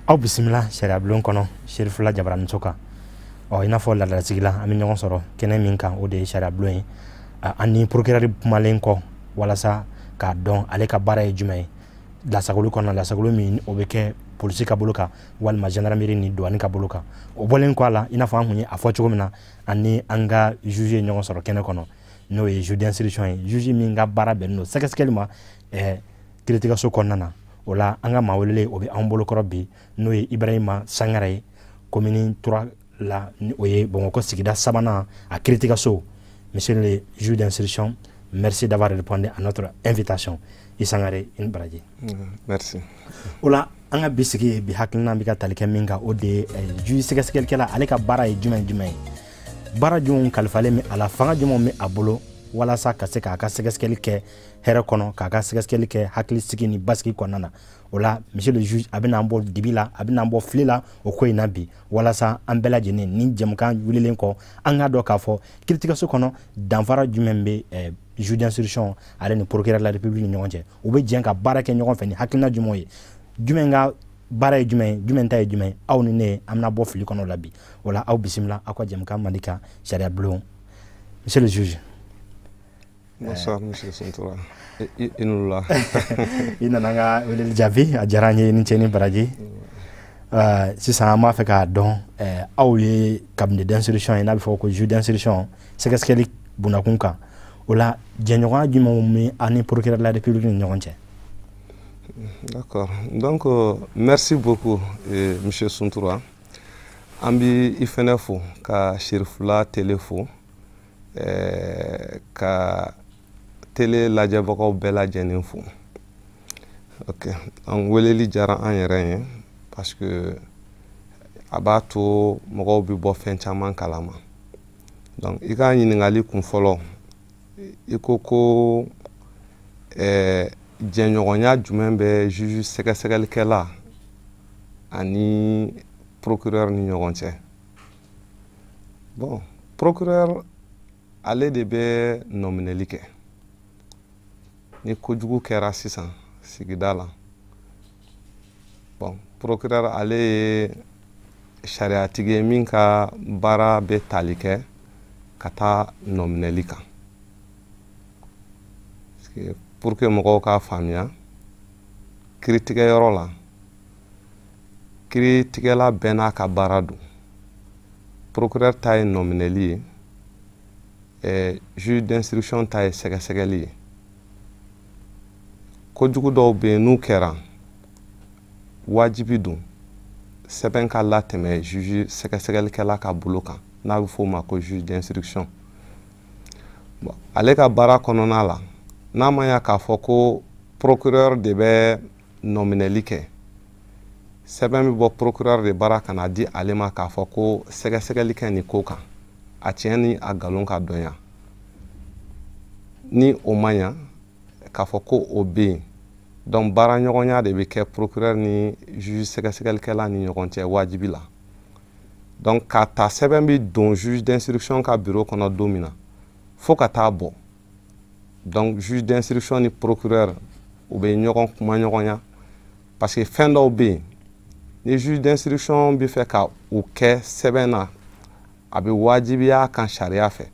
Aw bisimila sariya bulon kɔnɔ, Serifula Jabaraninso kan. Ɔ, i n'a fɔ laadalasigi la, an bɛ ɲɔgɔn sɔrɔ kɛnɛ min kan, o de ye sariya bulon ye. An ni procureur kumalen kɔ walasa k'a dɔn ale ka baara ye jumɛn ye lasagoli kɔnɔ, lasagoli min o bɛ kɛ polisi ka bolo kan walima gendarmerie ni douane ka bolo kan. O bɔlen kɔ a la, i n'a fɔ an kun ye a fɔ cogo min na, an ni an ka juge ye ɲɔgɔn sɔrɔ kɛnɛ kɔnɔ, n'o ye juge d'instruction ye, juge min ka baara bɛnnen don sɛgɛsɛgɛli ma kiiritigɛso kɔnɔna na. O la, an ka maa welelen o bɛ an bolokɔrɔ bi, n'o ye Ibrahima Sangare ye, commune 3 la, ni o ye Bamakɔ sigida sabanan a kiiritigɛso. Monsieur le juge d'instruction, merci d'avoir répondu à notre invitation. I Sangare, i ni baraji. Merci. O la, an ka bi sigi, bi hakilina bɛ ka tali kɛ min kan, o de ye juge sɛgɛsɛgɛlikɛla, ale ka baara ye jumɛn jumɛn ye, baara jumɛnw kalifalen bɛ a la, fanga jumɛnw bɛ a bolo walasa ka se k'a ka sɛgɛsɛgɛli kɛ hɛrɛ kɔnɔ, k'a ka sɛgɛsɛgɛli kɛ hakilisigi ni basigi kɔnɔna na. O la, monsieur le juge, a bɛna an bɔ dibi la, a bɛna an bɔ fili la o ko in na bi, walasa an bɛɛ lajɛlen ni jɛmukan wulilen kɔ, an k'a dɔn k'a fɔ kiiritigɛso kɔnɔ, danfara jumɛn bɛ juge d'instruction ale ni procureur de la République ni ɲɔgɔn cɛ, u bɛ jɛ ka baara kɛ ɲɔgɔn fɛ ni hakilina jumɛnw ye, jumɛn ka baara ye jumɛn ye, jumɛn ta ye jumɛn ye. Aw ni ne, an bɛna bɔ fili kɔnɔ la bi. O la, aw bisimila aw ka jɛmukan mandi kan, sariya bulon. Monsieur le juge. Bonsoir, monsieur Suntura. I ni wula. I nana an ka weleli jaabi, a diyara an ye, ni cɛ ni baraji. Sisan an b'a fɛ k'a dɔn, aw ye cabinet d'instruction ye, n'a bɛ fɔ ko juge d'instruction, sɛgɛsɛgɛli bundakun kan. O la, jɛɲɔgɔnya jumɛnw bɛ aw ni procureur de la République ni ɲɔgɔn cɛ? D'accord. Donc, merci beaucoup, monsieur Suntura. An bi i fɛnɛ fo, ka Serifula télé fo, ka télé lajɛbagaw bɛɛ lajɛlen fo. Ok, an weleli diyara an yɛrɛ ye parce que a b'a to mɔgɔw bɛ bɔ fɛn caman kalama. Donc i ka ɲininkali kun fɔlɔ, i ko ko jɛɲɔgɔnya jumɛn bɛ juge sɛgɛsɛgɛlikɛla ani procureur ni ɲɔgɔn cɛ. Bon, procureur, ale de bɛ nɔminɛli kɛ ni kojugu kɛra sisan sigida la. Bon, procureur, ale ye sariyatigi ye min ka baara bɛ tali kɛ ka taa nɔminɛli kan. Pour que mɔgɔw k'a faamuya, kiiritigɛyɔrɔ la, kiiritigɛla bɛɛ n'a ka baara don. Procureur ta ye nɔminɛli ye, juge d'instruction ta ye sɛgɛsɛgɛli ye. Kojugu dɔw bɛ yen, n'u kɛra, wajibi don sɛbɛn ka latɛmɛ juge sɛgɛsɛgɛlikɛla ka bolo kan, n'a bɛ f'o ma ko juge d'instruction. Bon, ale ka baara kɔnɔna la, n'a ma ɲa k'a fɔ ko procureur de bɛ nɔminɛli kɛ, sɛbɛn bɛ bɔ procureur de bara ka na di ale ma k'a fɔ ko sɛgɛsɛgɛli kɛ nin ko kan, a tiɲɛ ni a nkalon ka dɔnya. Ni o ma ɲa k'a fɔ ko o bɛ yen, donc baaraɲɔgɔnya de bɛ kɛ procureur ni juge sɛgɛsɛgɛlikɛla ni ɲɔgɔn cɛ wajibi la. Donc k'a ta sɛbɛn bɛ don juge d'instruction ka bureau kɔnɔ don min na fo ka taa bɔ, donc juge d'instruction ni procureur, u bɛ ɲɔgɔn kuma ɲɔgɔnya, parce que fɛn dɔw bɛ yen, ni juge d'instruction bɛ fɛ ka o kɛ sɛbɛn na, a bɛ wajibiya kan sariya fɛ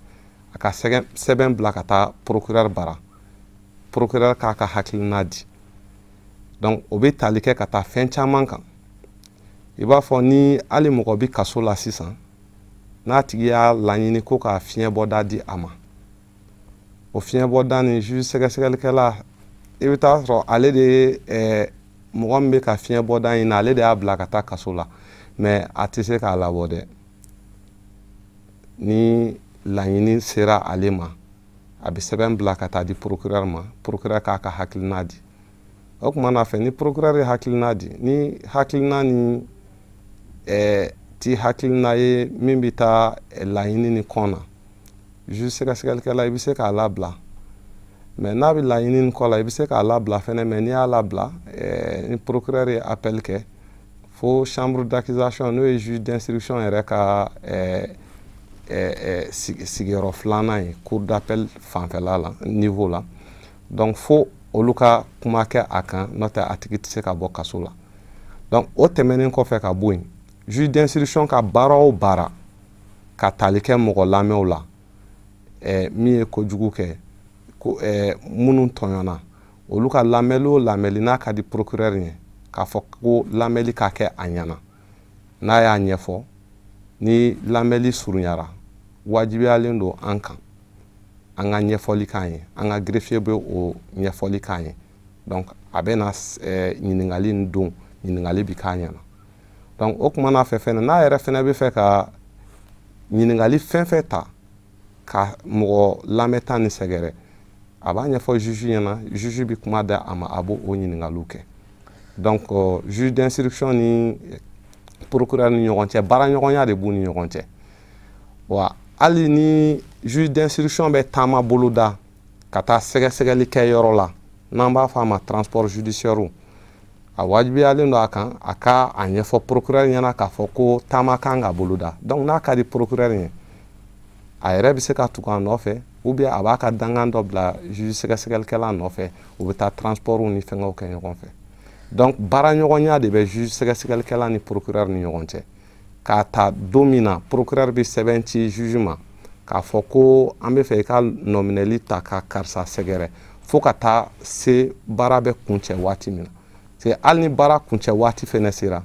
a ka sɛbɛn bila ka taa procureur bara, procureur k'a ka hakilina di. Donc o bɛ tali kɛ ka taa fɛn caman kan. I b'a fɔ ni hali mɔgɔ bɛ kaso la sisan, n'a tigi y'a laɲini ko ka fiɲɛbɔda di a ma, o fiɲɛbɔda ni juge sɛgɛsɛgɛlikɛla, i bɛ taa sɔrɔ ale de ye mɔgɔ min bɛ ka fiɲɛbɔda ɲini, ale de y'a bila ka taa kaso la, mais a tɛ se k'a labɔ dɛ. Ni laɲini sera ale ma, a bɛ sɛbɛn bila ka taa di procureur ma, procureur k'a ka hakilina di. O tuma na fɛ, ni procureur ye hakilina di, ni hakilina ni ti hakilina ye min bɛ taa laɲini ni kɔn na, juge sɛgɛsɛgɛlikɛla, i bɛ se k'a labila. Mais n'a bɛ laɲini ni kɔ la, i bɛ se k'a labila fɛnɛ. Mais n'i y'a labila, ni procureur ye appel kɛ fo chambre d'accusation, n'o ye juge d'instruction yɛrɛ ka sigiyɔrɔ filanan ye cour d'appel fanfɛla la, niveau la, donc fo olu ka kuma kɛ a kan, n'o tɛ a tigi tɛ se ka bɔ kaso la. Donc o tɛmɛnen kɔfɛ ka bɔ yen, juge d'instruction ka baara o baara ka tali kɛ mɔgɔ lamɛnw la, min ye kojugu kɛ, ko minnu tɔɲɔna, olu ka lamɛnli o lamɛnli, n'a ka di procureur ye k'a fɔ ko lamɛnli ka kɛ a ɲɛna, n'a y'a ɲɛfɔ, ni lamɛnli surunyara, wajibiyalen don an kan an ka ɲɛfɔli k'an ye, an ka greffier bɛ o ɲɛfɔli k'an ye. Donc a bɛ na ɲininkali nin don, ɲininkali bi k'a ɲɛna. Donc o tuma n'a fɛ fɛnɛ, n'a yɛrɛ fɛnɛ bɛ fɛ ka ɲininkali fɛn fɛn ta ka mɔgɔ lamɛnta ni sɛgɛrɛ, a b'a ɲɛfɔ juge ɲɛna, juge bɛ kuma da a ma, a b'o o ɲininkaliw kɛ. Donc juge d'instruction ni procureur ni ɲɔgɔn cɛ, baaraɲɔgɔnya de b'u ni ɲɔgɔn cɛ. Wa hali ni juge d'instruction bɛ taama boloda ka taa sɛgɛsɛgɛli kɛ yɔrɔ la, n'an b'a fɔ a ma transport judiciaire, a wajibiyalen don a kan a ka a ɲɛfɔ procureur ɲɛna k'a fɔ ko taama kan ka boloda. Donc n'a ka di procureur ye, a yɛrɛ bɛ se ka tugu a nɔfɛ, ou bien a b'a ka dangan dɔ bila juge sɛgɛsɛgɛlikɛla nɔfɛ, u bɛ taa transport ni fɛngɛw kɛ ɲɔgɔn fɛ. Donc baaraɲɔgɔnya de bɛ juge sɛgɛsɛgɛlikɛla ni procureur ni ɲɔgɔn cɛ. K'a ta don min na procureur bɛ sɛbɛn ci juge ma k'a fɔ ko an bɛ fɛ i ka nɔminɛli ta ka karisa sɛgɛrɛ, fo ka taa se baara bɛ kuncɛ waati min na. Parce que hali ni baara kuncɛ waati fɛnɛ sera,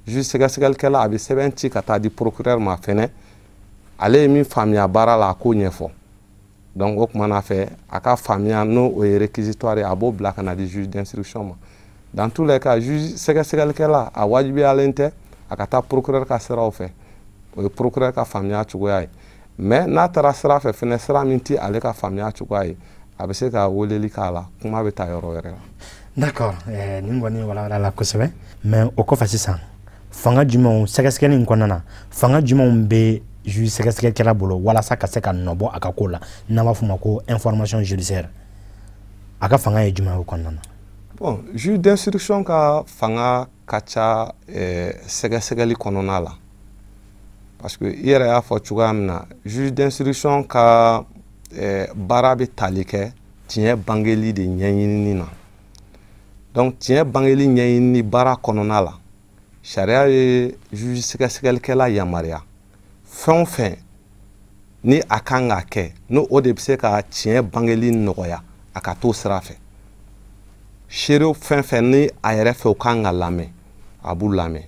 juge sɛgɛsɛgɛlikɛla a bɛ sɛbɛn ci ka taa di procureur ma fɛnɛ, ale ye min faamuya baara la, a k'o ɲɛfɔ. Donc o tuma n'a fɛ, a ka faamuya n'o o ye réquisitoire ye, a b'o bila ka na di juge d'instruction ma. Dans tous les cas, juge sɛgɛsɛgɛlikɛla a wajibiyalen tɛ a ka taa procureur ka siraw fɛ, o ye procureur ka faamuya cogoya ye. Mais n'a taara sira fɛ fɛnɛ, sira min ti ale ka faamuya cogoya ye, a bɛ se ka weleli k'a la, kuma bɛ taa yɔrɔ wɛrɛ la. D'accord, nin kɔni walawala la kosɛbɛ. Mais o kɔfɛ sisan, fanga jumɛnw sɛgɛsɛgɛli in kɔnɔna na, fanga jumɛnw bɛ juge sɛgɛsɛgɛlikɛla bolo walasa ka se ka nɔbɔ a ka ko la, n'an b'a fɔ o ma ko information judiciaire, a ka fanga ye jumɛn ye o kɔnɔna na? Bon, juge d'instruction ka fanga ka ca sɛgɛsɛgɛli kɔnɔna la, parce que i yɛrɛ y'a fɔ cogoya min na, juge d'instruction ka baara bɛ tali kɛ tiɲɛ bangeli de ɲɛɲinini na. Donc tiɲɛ bangeli ɲɛɲinini baara kɔnɔna la, sariya ye juge sɛgɛsɛgɛlikɛla yamaruya fɛn o fɛn ni a kan ka kɛ, n'o o de bɛ se ka tiɲɛ bangeli nɔgɔya, a ka t'o sira fɛ. Seerew fɛn fɛn ni a yɛrɛ fɛ u kan ka lamɛn, a b'u lamɛn.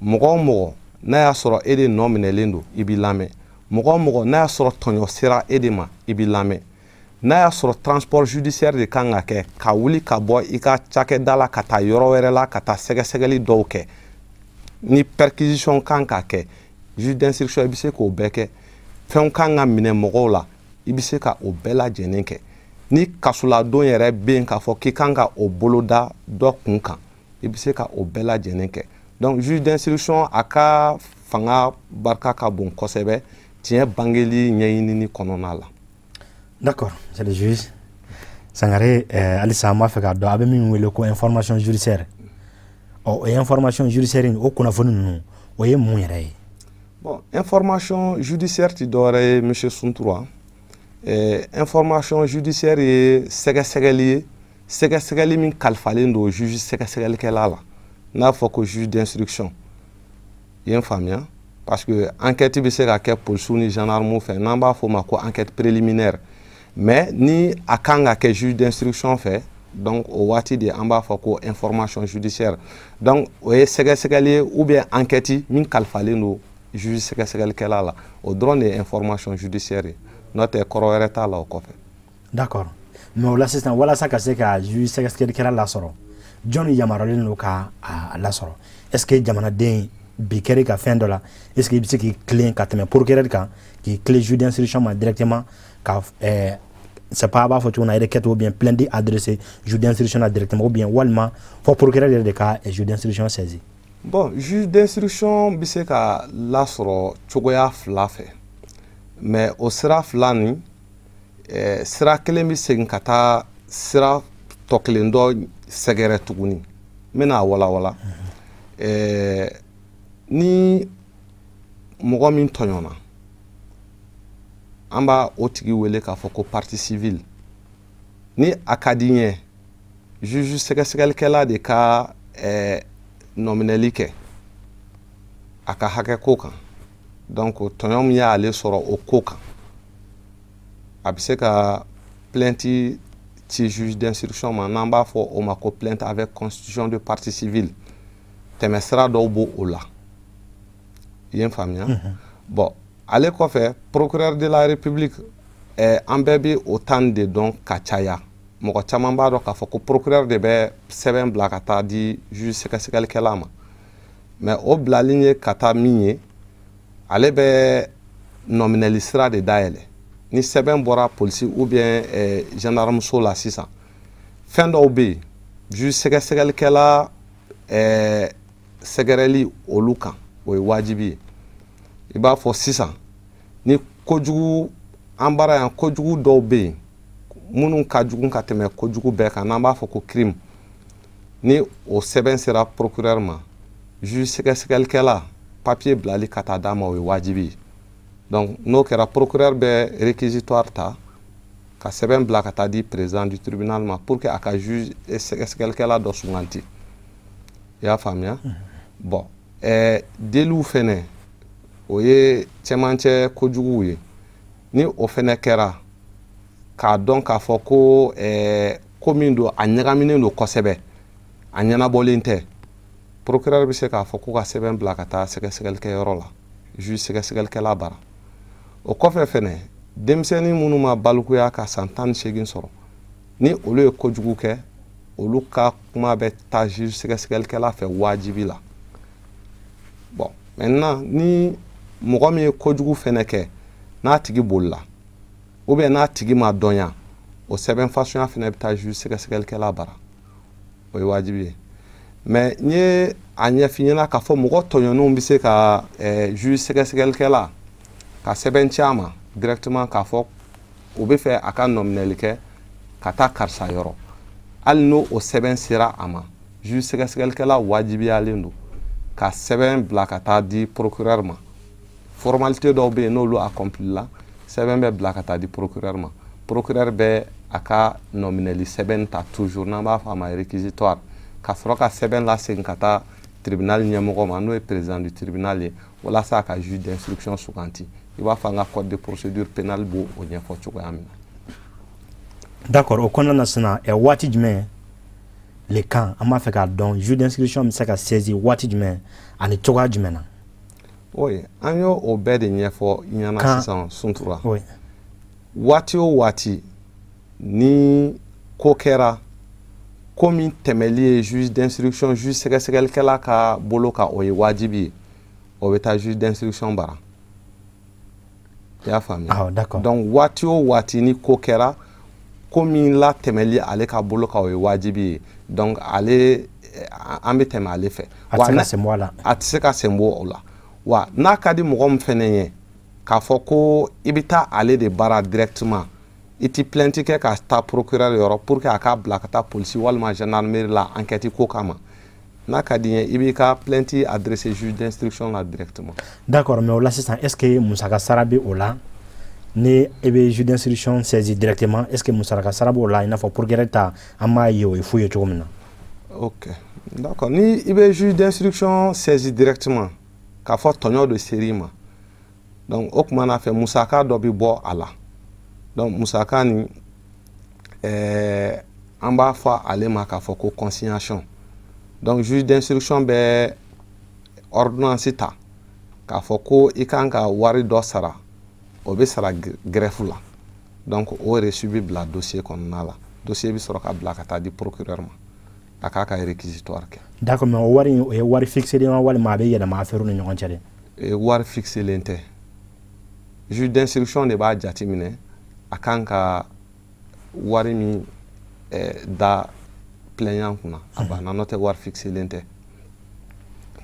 Mɔgɔ o mɔgɔ n'a y'a sɔrɔ e de nɔ minɛlen don, i b'i lamɛn. Mɔgɔ o mɔgɔ n'a y'a sɔrɔ tɔɲɔ sera e de ma, i b'i lamɛn. N'a y'a sɔrɔ transport judiciaire de kan ka kɛ, ka wuli ka bɔ i ka cakɛda la ka taa yɔrɔ wɛrɛ la ka taa sɛgɛsɛgɛli dɔw kɛ, ni perquisition kan ka kɛ, juge d'instruction i bɛ se k'o bɛɛ kɛ. Fɛnw kan ka minɛ mɔgɔw la, i bɛ se ka o bɛɛ lajɛlen kɛ. Ni kasoladon yɛrɛ bɛ yen k'a fɔ k'i kan ka o boloda dɔ kun kan, i bɛ se ka o bɛɛ lajɛlen kɛ. Donc juge d'instruction a ka fanga barika ka bon kosɛbɛ tiɲɛ bangeli ɲɛɲinini kɔnɔna la. D'accord, monsieur le juge Sangare, halisa an b'a fɛ k'a dɔn a bɛ min wele ko information judiciaire. Ɔ, o information judiciaire in, o kunnafoni ninnu, o ye mun yɛrɛ ye? Bon, information judiciaire ti dɔwɛrɛ ye, monsieur Suntura. Information judiciaire ye sɛgɛsɛgɛli ye, sɛgɛsɛgɛli min kalifalen don juge sɛgɛsɛgɛlikɛla la, n'a fɔ ko juge d'instruction. I ye n faamuya? Parce que enquête bɛ se ka kɛ polisiw ni gendarmew fɛ, n'an b'a fɔ o ma ko enquête préliminaire. Mais ni a kan ka kɛ juge d'instruction fɛ, donc o waati de an b'a fɔ ko information judiciaire. Donc o ye sɛgɛsɛgɛli ye ou bien enquête min kalifalen don juge sɛgɛsɛgɛlikɛla la, o dɔrɔn de ye information judiciaire ye, n'o tɛ kɔrɔ wɛrɛ t'a la o kɔfɛ. D'accord, mais o la sisan, walasa ka se ka juge sɛgɛsɛgɛlikɛla lasɔrɔ, jɔn yamaruyalen don ka a lasɔrɔ? Est ce que jamanaden bi kɛra ka fɛn dɔ la, est ce que i bɛ se k'i tilen ka tɛmɛ procureur kan, k'i tilen juge d'instruction ma directement, ka c'est pas a b'a fɔ cogo min na, requête ou bien plainte adressée juge d'instruction na directement, ou bien walima fɔ procureur yɛrɛ de ka juge d'instruction saisi? Bon, juge d'instruction bɛ se ka lasɔrɔ cogoya fila fɛ, mais o sira fila nin, sira kelen bɛ segin ka taa sira tɔ kelen dɔ sɛgɛrɛ tuguni. N bɛna a walawala. Ni mɔgɔ min tɔɲɔna, an b'a o tigi wele k'a fɔ ko partie civile. Ni a ka di n ye, juge sɛgɛsɛgɛlikɛla de ka nɔminɛli kɛ a ka hakɛ ko kan, donc tɔɲɔ min y'ale sɔrɔ o ko kan, a bɛ se ka plainte ci juge d'instruction ma, n'an b'a fɔ o ma ko plainte avec constitution de partie civile. Tɛmɛsira dɔw b'o o la. I ye n faamuya? Bon, ale kɔfɛ, procureur de la République, an bɛɛ bɛ o tan de dɔn ka caya. Mɔgɔ caman b'a dɔn k'a fɔ ko procureur de bɛ sɛbɛn bila ka taa di juge sɛgɛsɛgɛlikɛla ma. Mais o bilali ye ka taa min ye, ale bɛ nɔminɛli sira de dayɛlɛ. Ni sɛbɛn bɔra polisi ou bien gendarme so la sisan, fɛn dɔw bɛ yen, juge sɛgɛsɛgɛlikɛla sɛgɛrɛli olu kan, o ye wajibi ye. I b'a fɔ sisan ni kojugu, an bara yan, kojugu dɔw bɛ yen minnu ka jugu ka tɛmɛ kojugu bɛɛ kan, n'an b'a fɔ ko crime, ni o sɛbɛn sera procureur ma, juge sɛgɛsɛgɛlikɛla papier bilali ka taa d'a ma, o ye wajibi ye. Donc n'o kɛra, procureur bɛ réquisitoire ta ka sɛbɛn bila ka taa di président du tribunal ma pour que a ka juge sɛgɛsɛgɛlikɛla dɔ suganti. I y'a faamuya? Bon, deliw fɛnɛ, o ye cɛmancɛ kojuguw ye. Ni o fɛnɛ kɛra k'a dɔn k'a fɔ ko ko min don, a ɲagaminen don kosɛbɛ, a ɲɛnabɔlen tɛ, procureur bɛ se k'a fɔ ko ka sɛbɛn bila ka taa sɛgɛsɛgɛlikɛyɔrɔ la, juge sɛgɛsɛgɛlikɛla bara. O kɔfɛ fɛnɛ, denmisɛnnin minnu ma balikuya ka san 18 sɔrɔ, ni olu ye kojugu kɛ, olu ka kuma bɛ taa juge sɛgɛsɛgɛlikɛla fɛ wajibi la. Bon, maintenant, ni mɔgɔ min ye kojugu fɛnɛ kɛ, n'a tigi bolila ou bien n'a tigi ma dɔnya, o sɛbɛn fasunya fɛnɛ bɛ taa juge sɛgɛsɛgɛlikɛla bara, o ye wajibi ye. Mais n ye a ɲɛf'i ɲɛna k'a fɔ mɔgɔ tɔɲɔnenw bɛ se ka juge sɛgɛsɛgɛlikɛla ka sɛbɛn ci a ma directement k'a fɔ u bɛ fɛ a ka nɔminɛli kɛ ka taa karisa yɔrɔ. Hali n'o o sɛbɛn sera a ma, juge sɛgɛsɛgɛlikɛla wajibiyalen don ka sɛbɛn bila ka taa di procureur ma. Formalité dɔw bɛ yen, n'olu accompli la, sɛbɛn bɛ bila ka taa di procureur ma. Procureur bɛ a ka nɔminɛli sɛbɛn ta toujours, n'an b'a fɔ a ma réquisitoire, ka sɔrɔ ka sɛbɛn lasegin ka taa tribunal ɲɛmɔgɔ ma, n'o ye président du tribunal ye, walasa a ka juge d'instruction suganti. I b'a fɔ an ka code de procédure pénale b'o o ɲɛfɔ cogoya min na. D'accord. O kɔnɔna na sisan, waati jumɛn le kan an b'a fɛ k'a dɔn, juge d'instruction bɛ se ka saisir waati jumɛn ani cogoya jumɛn na? Oui, an y'o o bɛɛ de ɲɛfɔ i ɲɛna sisan, Suntura. Oui. Waati o waati ni ko kɛra, ko min tɛmɛli ye juge d'instruction, juge sɛgɛsɛgɛlikɛla ka bolo kan, o ye wajibi ye, o bɛ taa juge d'instruction bara. I y'a faamuya? Ah, d'accord. Donc waati o waati ni ko kɛra, ko min latɛmɛli ale ka bolo kan, o ye wajibi ye, donc ale, an bɛ tɛmɛ ale fɛ. A tɛ se ka sen bɔ a la. A tɛ se ka sen bɔ o la. Wa n'a ka di mɔgɔ min fɛnɛ ye k'a fɔ ko i bɛ taa ale de bara directement, i ti plainte kɛ ka taa procureur yɔrɔ pour que a k'a bila ka taa polisi walima gendarmerie la enquête ko kama, n'a ka di n ye, i b'i ka plainte adressé juge d'instruction la directement. D'accord, mais o la sisan, est ce que musaka sara bɛ o la? Ni e bɛ juge d'instruction saisi directement, est ce que musaka sara b'o la, i n'a fɔ procureur ta an b'a ye o ye fu ye cogo min na? Ok, d'accord. Ni i bɛ juge d'instruction saisi directement k'a fɔ tɔɲɔ de ser'i ma, donc o tuma na fɛ, musaka dɔ bɛ bɔ a la. Donc musaka nin, an b'a fɔ ale ma k'a fɔ ko consignation. Donc juge d'instruction bɛ ordonnance ta k'a fɔ ko i kan ka wari dɔ sara, o bɛ sara greffe la. Donc o reçu bɛ bila dossier kɔnɔna la, dossier bɛ sɔrɔ ka bila ka taa di procureur ma, a k'a ka réquisitoire kɛ. D'accord, mais o wari in, o ye wari fixé wa, walima a bɛ yɛlɛma affaire ni ɲɔgɔn cɛ de? Wari fixélen tɛ. Juge d'instruction de b'a jateminɛ a kan ka wari min da plaignant kunna, a banna. N'o tɛ, wari fixélen tɛ.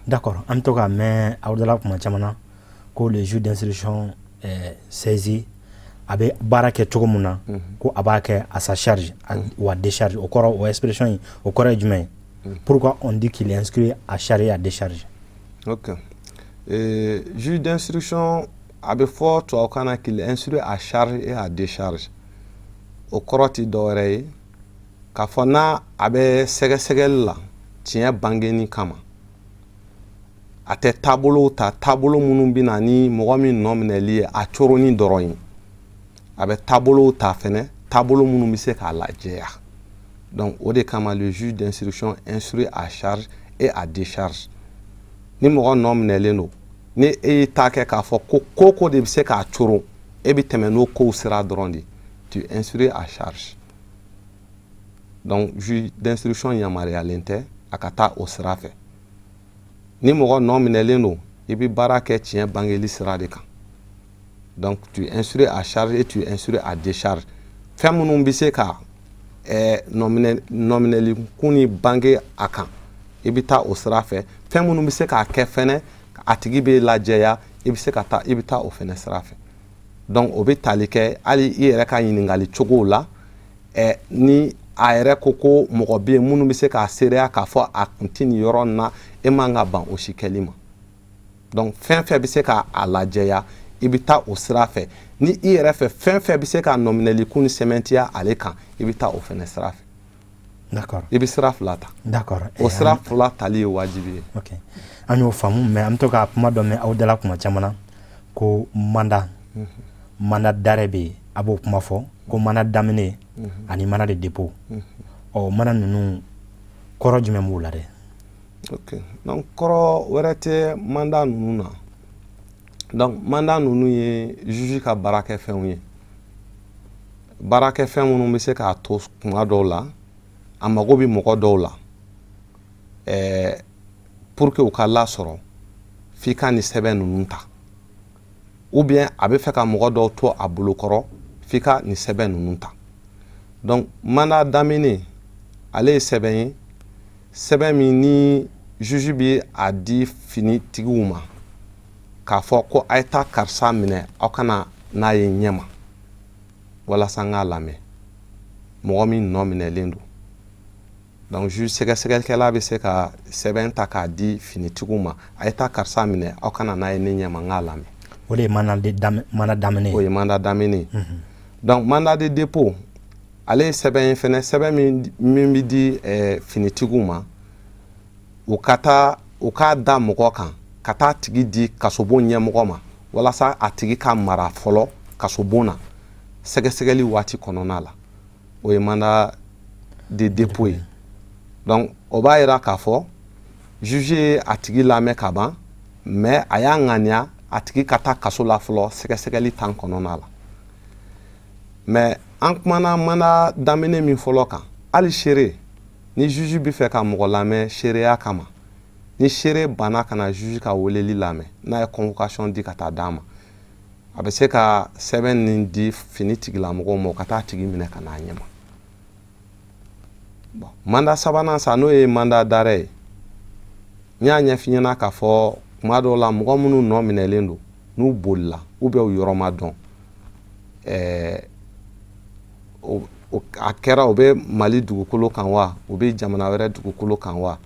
D'accord. An bɛ to k'a mɛn aw dala kuma caman na ko le juge d'instruction saisi, a bɛ baara kɛ cogo min na, ko a b'a kɛ à sa charge ou à décharge. O kɔrɔ, o expression in, o kɔrɔ ye jumɛn ye? Pourquoi on dit qu'il est instruit à charge et à décharge? Ok, juge d'instruction, a bɛ fɔ tubabukan na qu'il instruit à charge et à décharge, o kɔrɔ ti dɔwɛrɛ ye k'a fɔ n'a a bɛ sɛgɛsɛgɛli la tiɲɛ bangeni kama. A tɛ taabolow ta, taabolo minnu bɛ na ni mɔgɔ min nɔ minɛli ye a coronni dɔrɔn ye. A bɛ taabolow ta fɛnɛ, taabolo minnu bɛ se k'a lajɛya. Donc o de kama le juge d'instruction instruit à charge et à décharge. Ni mɔgɔ nɔ minɛlen don, ni e y'i ta kɛ k'a fɔ ko ko ko de bɛ se k'a coron, e bɛ tɛmɛ n'o kow sira dɔrɔn de, tu instruis à charge. Donc juge d'instruction yamaruyalen tɛ a ka taa o sira fɛ. Ni mɔgɔ nɔ minɛlen don, i bɛ baara kɛ tiɲɛ bangeli sira de kan. Donc tu instruis à charge et tu instruis à décharge. Fɛn minnu bɛ se ka nɔminɛli kun ni bange a kan, i bɛ taa o sira fɛ. Fɛn minnu bɛ se k'a kɛ fɛnɛ a tigi bɛ lajɛya, i bɛ se ka taa, i bɛ taa o fɛnɛ sira fɛ. Donc o bɛ tali kɛ hali i yɛrɛ ka ɲininkali cogow la. Ni a yɛrɛ ko ko mɔgɔ bɛ yen minnu bɛ se k'a seereya k'a fɔ a kun tɛ nin yɔrɔ in na, e man ka ban o si kɛli ma. Donc fɛn fɛn bɛ se k'a lajɛya, i bɛ taa o sira fɛ. Ni i yɛrɛ fɛ fɛn fɛn bɛ se ka nɔminɛli kun ni sɛmɛntiya ale kan, i bɛ taa o fɛnɛ sira fɛ. D'accord. I bɛ sira fila ta. D'accord. O sira fila tali ye wajibi ye. Ok. An y'o faamu, mais an bɛ to ka kuma dɔ mɛn aw dala kuma caman na ko mandat. Mandat d'arrêt bɛ yen, a b'o kuma fɔ ko mandat d'amener ani mandat de dépôt. Ɔ, mandat ninnu kɔrɔ jumɛn b'o la dɛ? Ok. Donc kɔrɔ wɛrɛ tɛ mandat ninnu na. Donc mandat ninnu ye juge ka baarakɛfɛnw ye. Baarakɛfɛn minnu bɛ se k'a to kuma dɔw la a mago bɛ mɔgɔ dɔw la, pour que u ka lasɔrɔ f'i ka nin sɛbɛn ninnu ta, ou bien a bɛ fɛ ka mɔgɔ dɔw to a bolokɔrɔ f'i ka nin sɛbɛn ninnu ta. Donc mandat d'amener ale ye sɛbɛn ye, sɛbɛn min ni juge bɛ a di finitigiw ma k'a fɔ ko a ye taa karisa minɛ, aw kana n'a ye ɲɛ ma walasa n k'a lamɛn, mɔgɔ min nɔ minɛlen don. Donc juge sɛgɛsɛgɛlikɛla bɛ se ka sɛbɛn ta k'a di finitigiw ma, a ye taa karisa minɛ, aw kana n'a ye ne ɲɛ ma, n k'a lamɛn. O de ye mandat d'amener ye. O ye mandat d'amener ye. Donc mandat de dépôt ale ye sɛbɛn ye fɛnɛ, sɛbɛn min bɛ di finitigiw ma, u ka taa u k'a da mɔgɔ kan ka taa tigi di kasobon ɲɛmɔgɔ ma walasa a tigi ka mara fɔlɔ kasobon na sɛgɛsɛgɛli waati kɔnɔna la. O ye mandat de dépôt ye. Donc o b'a yira k'a fɔ juge ye a tigi lamɛn ka ban, mais a y'a ŋaniya a tigi ka taa kaso la fɔlɔ sɛgɛsɛgɛli tan kɔnɔna la. Mais an kumana mandat d'amener min fɔlɔ kan, hali seere, ni juge bɛ fɛ ka mɔgɔ lamɛn seereya kama, ni seere banna ka na juge ka weleli lamɛn, n'a ye convocation di ka taa d'a ma, a bɛ se ka sɛbɛn nin di fini tigilamɔgɔw ma, u ka taa tigi minɛ ka n'a ɲɛ ma. Bon, mandat sabanan sa, n'o ye mandat d'arrêt ye, n y'a ɲɛf'i ɲɛna k'a fɔ kuma dɔw la mɔgɔ minnu nɔ minɛlen don, n'u bolila ou bien u yɔrɔ ma dɔn, a kɛra u bɛ Mali dugukolo kan wa, u bɛ jamana wɛrɛ dugukolo kan wa.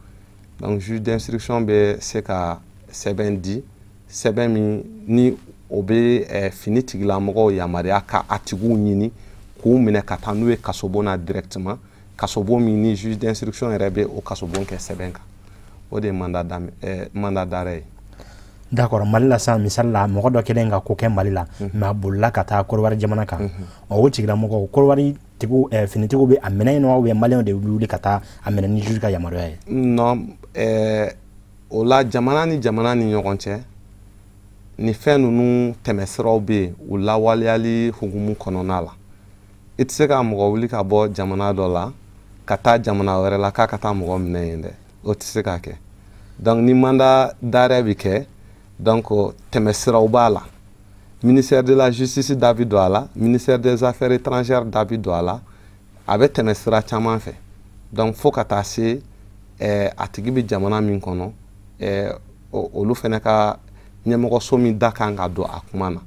Donc juge d'instruction bɛ se ka sɛbɛn di, sɛbɛn min ni o bɛ fini tigilamɔgɔw yamaruya ka a tigiw ɲini k'u minɛ ka taa n'u ye kasobon na directement, kasobon min ni juge d'instruction yɛrɛ bɛ o kasobon kɛ sɛbɛn kan. O de ye mandat d'arrêt ye. D'accord. Mali la sisan, misali la, mɔgɔ dɔ kɛlen ka ko kɛ Mali la, mais a bolila ka taa Kɔdiwari jamana kan. Ɔ, o tigilamɔgɔ Kɔdiwari tigiw, finitigiw bɛ a minɛ yen nɔ, ou bien maliyɛnw de bɛ wuli ka taa a minɛ ni juge ka yamaruya ye? Non, o la jamana ni jamana ni ɲɔgɔn cɛ, ni fɛn ninnu tɛmɛsiraw bɛ yen u lawaleyali hukumu kɔnɔna la. I tɛ se ka mɔgɔ wuli ka bɔ jamana dɔ la ka taa jamana wɛrɛ la k'a ka taa mɔgɔ minɛ yen dɛ, o tɛ se ka kɛ. Donc ni mandat d'arrêt bɛ kɛ, donc tɛmɛsiraw b'a la. Ministère de la justice da bɛ don a la, ministère des affaires étrangères da bɛ don a la, a bɛ tɛmɛ sira caman fɛ. Donc fo ka taa se a tigi bɛ jamana min kɔnɔ, olu fɛnɛ ka ɲɛmɔgɔso min da kan ka don a kuma na.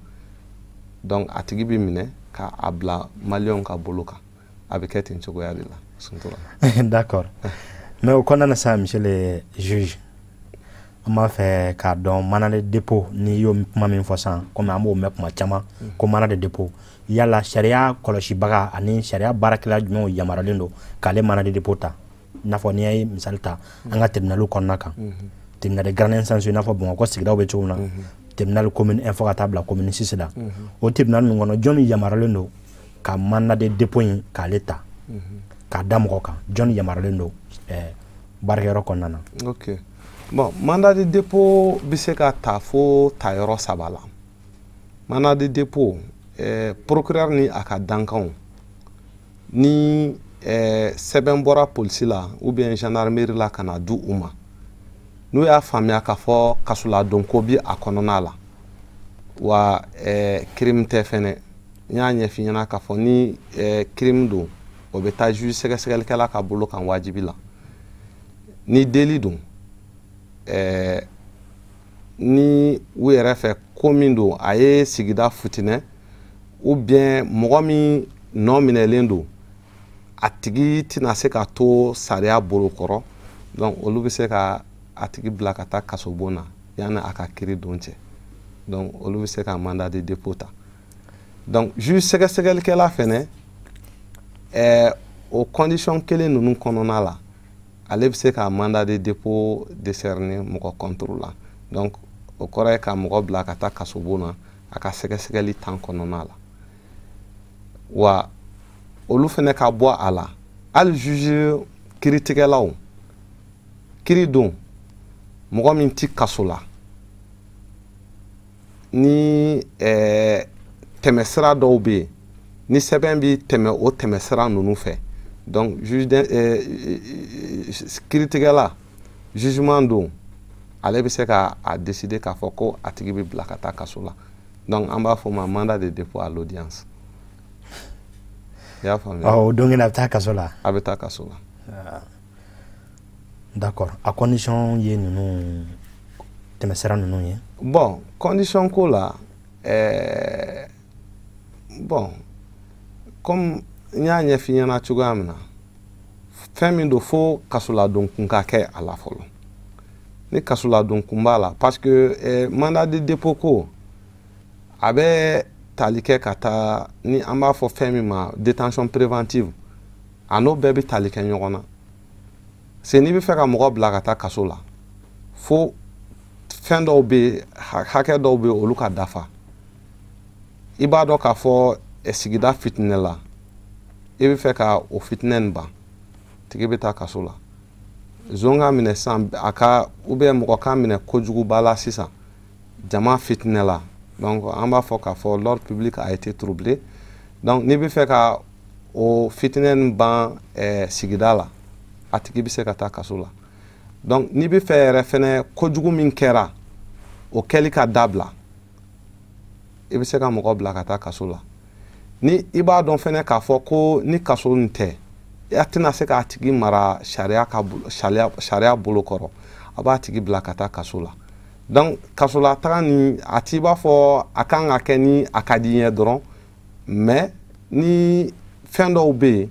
Donc a tigi bɛ minɛ k'a bila maliyɛnw ka bolo kan, a bɛ kɛ ten cogoya de la. Suntura. D'accord. Mais o kɔnɔna na sisan, monsieur le juge, an b'a fɛ k'a dɔn mandat de dépôt, n'i y'o kuma min fɔ sisan, komi an b'o mɛn kuma caman ko mandat de dépôt, yala sariya kɔlɔsibaga ani sariya baarakɛla jumɛnw yamaruyalen don k'ale mandat de dépôt ta? I n'a fɔ n'i ye misali ta an ka tribunal kɔnɔna kan. Tribunal de grande instance, i n'a fɔ Bamakɔ sigidaw bɛ cogo min na, tribunal commune 1 fo ka taa bila commune 6 la, o tribunal ninnu kɔnɔ, jɔnni yamaruyalen don ka mandat de dépôt in k'ale ta k'a da mɔgɔ kan? Jɔnni yamaruyalen don baarakɛyɔrɔ kɔnɔna na? Ok, bon, mandat de dépôt bɛ se ka ta fo tayɔrɔ saba la. Mandat de dépôt, procureur ni a ka dankanw, ni sɛbɛn bɔra polisi la ou bien gendarmerie la ka na di u ma, n'u y'a faamuya k'a fɔ kasoladon ko bi a kɔnɔna la, wa crime tɛ fɛnɛ, n y'a ɲɛf'i ɲɛna k'a fɔ ni crime don, o bɛ taa juge sɛgɛsɛgɛlikɛla ka bolo kan wajibi la. Ni délit don, ni u yɛrɛ fɛ ko min don, a ye sigida futinɛ ou bien mɔgɔ min nɔ minɛlen don, a tigi tɛna se ka to sariya bolo kɔrɔ, donc olu bɛ se ka a tigi bila ka taa kasobon na yanni a ka kiiri don cɛ. Donc olu bɛ se ka mandat de dépôt ta. Donc juge sɛgɛsɛgɛlikɛla fɛnɛ, o condition kelen ninnu kɔnɔna la, ale bɛ se ka mandat de dépôt décerner mɔgɔ contre la. Donc o kɔrɔ ye ka mɔgɔ bila ka taa kasobon na a ka sɛgɛsɛgɛli temps kɔnɔna la. Wa olu fɛnɛ ka bɔ a la, hali juge kiiritigɛlaw, kiiri don, mɔgɔ min ti kaso la, ni tɛmɛsira dɔw bɛ yen, ni sɛbɛn bi tɛmɛ o tɛmɛsira ninnu fɛ, donc juge kiiritigɛla jugement don, ale bɛ se ka a décider k'a fɔ ko a tigi bɛ bila ka taa kaso la. Donc an b'a fɔ o ma mandat de dépôt à l'audience. I y'a faamuya? O don kelen a bɛ taa kaso la. A bɛ taa kaso la. D'accord, a condition ye ninnu tɛmɛsira ninnu ye. Bon, condition ko la, bon, comme n y'a ɲɛf'i ɲɛna cogoya min na, fɛn min don, fo kasoladon kun ka kɛ a la fɔlɔ. Ni kasoladon kun b'a la, parce que mandat de dépôt ko, a bɛ tali kɛ ka taa ni an b'a fɔ fɛn min ma détention préventive, a n'o bɛɛ bɛ tali kɛ ɲɔgɔn na. C'est n'i bɛ fɛ ka mɔgɔ bila ka taa kaso la, fo fɛn dɔw bɛ yen, hakɛ dɔw bɛ yen, olu ka dafa. I b'a dɔn k'a fɔ sigida fitinɛ la, i bɛ fɛ ka o fitinɛ nin ban, tigi bɛ taa kaso la. Zon ka minɛ sisan, a ka ou bien mɔgɔ ka minɛ kojuguba la sisan, jama fitinɛ la, donc an b'a fɔ k'a fɔ l'ordre public a été troublé. Donc n'i bɛ fɛ ka o fitinɛ nin ban sigida la, a tigi bɛ se ka taa kaso la. Donc n'i bɛ fɛ yɛrɛ fɛnɛ, kojugu min kɛra, o kɛli ka dabila, i bɛ se ka mɔgɔ bila ka taa kaso la. Ni i b'a dɔn fɛnɛ k'a fɔ ko ni kaso nin tɛ, a tɛna se k'a tigi mara sariya ka sariya bolo kɔrɔ, a b'a tigi bila ka taa kaso la. Donc kasola taga nin, a t'i b'a fɔ a kan ka kɛ ni a ka di i ɲɛ dɔrɔn, mais ni fɛn dɔw bɛ yen,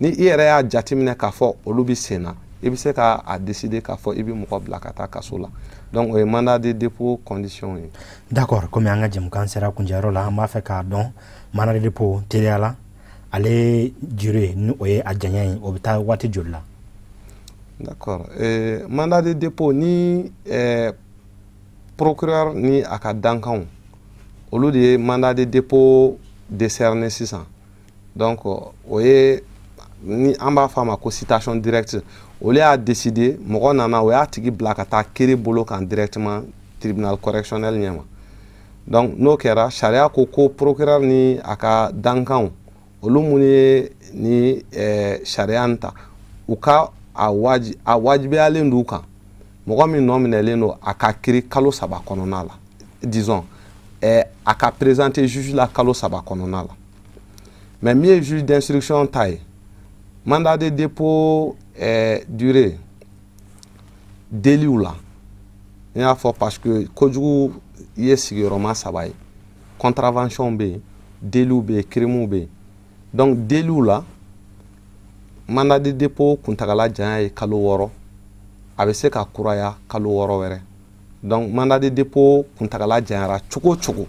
ni i yɛrɛ y'a jateminɛ k'a fɔ olu bɛ sen na, i bɛ se ka a décider k'a fɔ i bɛ mɔgɔ bila ka taa kaso la. Donc o ye mandat de dépôt condition ye. D'accord, komi an ka jɛmukan sera kuncɛyɔrɔ la, an b'a fɛ k'a dɔn mandat de dépôt teliya la, ale durée, ni o ye a janya ye, o bɛ taa waati joli la? D'accord, mandat de dépôt, ni procureur ni a ka dankanw, olu de ye mandat de dépôt décerné sisan, donc o ye ni an b'a fɔ a ma ko citation directe. Olu y'a décider, mɔgɔ nana, o y'a tigi bila ka taa kiiri bolo kan directement tribunal correctionnel ɲɛma. Donc n'o kɛra, sariya ko ko procureur ni a ka dankanw, olu minnu ye ni sariya in ta, u ka a wajibiyalen d'u kan, mɔgɔ min nɔ minɛlen don, a ka kiiri kalo 3 kɔnɔna la, disons a ka présenter juge la kalo 3 kɔnɔna la. Mais min ye juge d'instruction ta ye, mandat de dépôt durée délitw la, n y'a fɔ, parce que kojugu ye sigiyɔrɔma saba ye: contravention bɛ yen, délitw bɛ yen, crimes bɛ yen. Donc délitw la, mandat de dépôt kuntagala janya ye kalo 6, a bɛ se ka kuraya kalo 6 wɛrɛ. Donc mandat de dépôt kuntagala janyara cogo o cogo,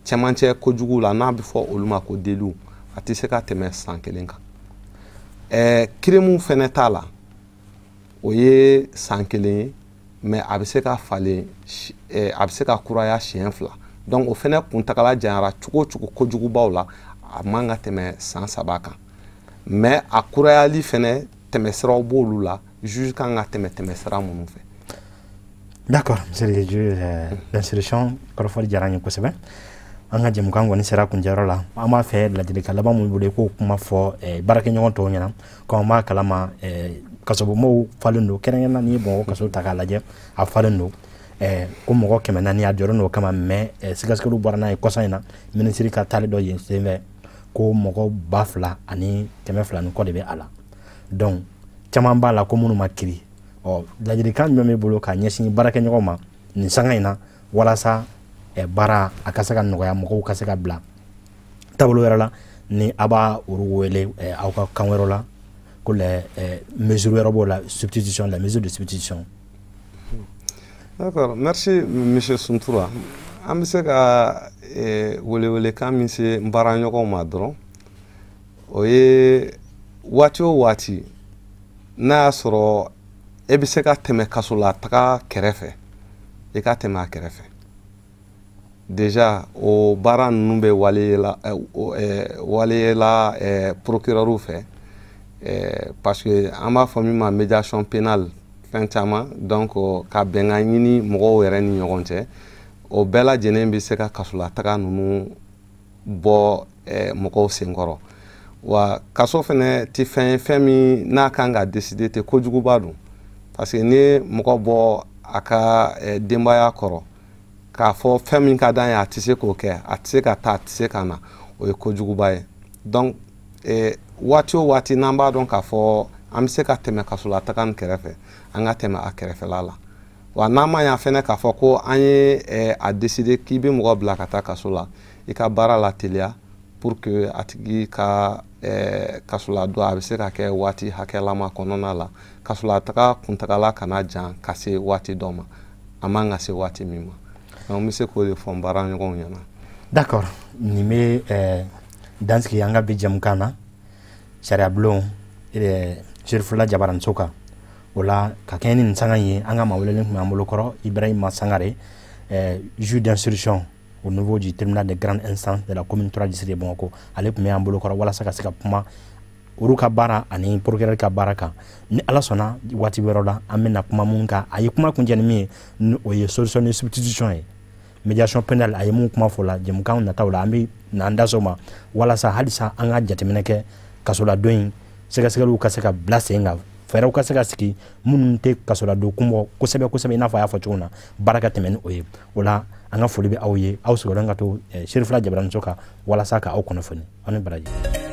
cɛmancɛ kojugu la, n'a bɛ fɔ olu ma ko délitw, a tɛ se ka tɛmɛ san kelen kan. Crime fɛnɛ t'a la, o ye san kelen ye. Mais a bɛ se ka falen, a bɛ se ka kuraya siɲɛ 2. Donc o fɛnɛ kuntagala janyara cogo o cogo kojugubaw la, a man ka tɛmɛ san 3 kan. Mais a kurayali fɛnɛ, tɛmɛsiraw b'olu la, juge kan ka tɛmɛ tɛmɛsira minnu fɛ. D'accord, monsieur le juge d'instruction, kɔrɔfɔli diyara n ye kosɛbɛ. An ka jɛmukan kɔni sera kuncɛyɔrɔ la. An b'a fɛ ladilikan laban mun bolo, i k'o kuma fɔ baarakɛɲɔgɔn tɔw ɲɛna, komi an b'a kalama kasobonbaw falen don, kɛrɛnkɛrɛnnenya n'i ye Bamakɔ kaso ta k'a lajɛ, a falen don ko mɔgɔ 400, a jɔlen don o kama. Mais sɛgɛsɛgɛliw bɔra n'a ye kɔsa in na, minisiri ka taali dɔ yen senfɛ, ko mɔgɔ 2200 ni kɔ de bɛ a la. Donc caman b'a la ko minnu ma kiiri. Ɔ, ladilikan jumɛn b'i bolo k'a ɲɛsin baarakɛɲɔgɔn ma nin sanga in na, walasa baara a ka se ka nɔgɔya, mɔgɔw ka se ka bila taabolo wɛrɛ la, ni a b'a olu wele aw ka kan wɛrɛ la ko les mesures wɛrɛ b'o la, substitution, la mesure de substitution? D'accord, merci monsieur Suntura. An bɛ se ka welewelekan min se n baaraɲɔgɔnw ma dɔrɔn, o ye waati o waati n'a y'a sɔrɔ e bɛ se ka tɛmɛ kasola taga kɛrɛfɛ, i ka tɛmɛ a kɛrɛfɛ. Déjà o baara ninnu bɛ waleyela waleyela procureur fɛ, parce que an b'a fɔ min ma médiation pénale, fɛn caman. Donc ka bɛnkan ɲini mɔgɔw yɛrɛ ni ɲɔgɔn cɛ, o bɛɛ lajɛlen bɛ se ka kasolataga ninnu bɔ mɔgɔw senkɔrɔ. Wa kaso fɛnɛ ti fɛn ye, fɛn min n'a kan ka décider tɛ, kojuguba don, parce que n'i ye mɔgɔ bɔ a ka denbaya kɔrɔ k'a fɔ fɛn min ka d'an ye, a tɛ se k'o kɛ, a tɛ se ka taa, a tɛ se ka na, o ye kojuguba ye. Donc waati o waati n'an b'a dɔn k'a fɔ an bɛ se ka tɛmɛ kasolataga nin kɛrɛfɛ, an ka tɛmɛ a kɛrɛfɛla la. Wa n'an ma ɲa fɛnɛ k'a fɔ ko an ye a décider k'i bɛ mɔgɔ bila ka taa kaso la, i ka baara la teliya pour que a tigi ka kasola don a bɛ se ka kɛ waati hakɛlama kɔnɔna la, kasolataga kuntagala kana jan ka se waati dɔ ma, a man ka se waati min ma. Donc n bɛ se k'o de fɔ n baaraɲɔgɔnw ɲɛna. D'accord, nin bɛ dansigi an ka bi jɛmukan na, sariya bulon Serifula Jabaraniso kan. O la, ka kɛɲɛ ni nin sanga in ye, an ka maa welelen tun b'an bolo kɔrɔ, Ibrahima Sangare, juge d'instruction au niveau du tribunal de grande instance de la commune 3 district de Bamako. Ale tun bɛ an bolo kɔrɔ walasa ka se ka kuma olu ka baara ani procureur ka baara kan. Ni Ala sɔnna, waati wɛrɛ la, an bɛna kuma mun kan, a ye kuma kuncɛ ni min ye, ni o ye solution de substitution ye, médiation pénale, a ye mun kuma fɔ la, jɛmukan nataw la an bɛ n'an da so ma, walasa halisa an ka jateminɛ kɛ kasoladon in sɛgɛsɛgɛliw ka se ka bila sen kan, fɛɛrɛw ka se ka sigi minnu tɛ kasoladon kun bɔ kosɛbɛ kosɛbɛ, i n'a fɔ a y'a fɔ cogo min na, baara ka tɛmɛ ni o ye. O la, an ka foli bɛ aw ye, aw sigilen ka to Serifula Jabaraniso kan walasa ka aw kunnafoni. Aw ni baraji.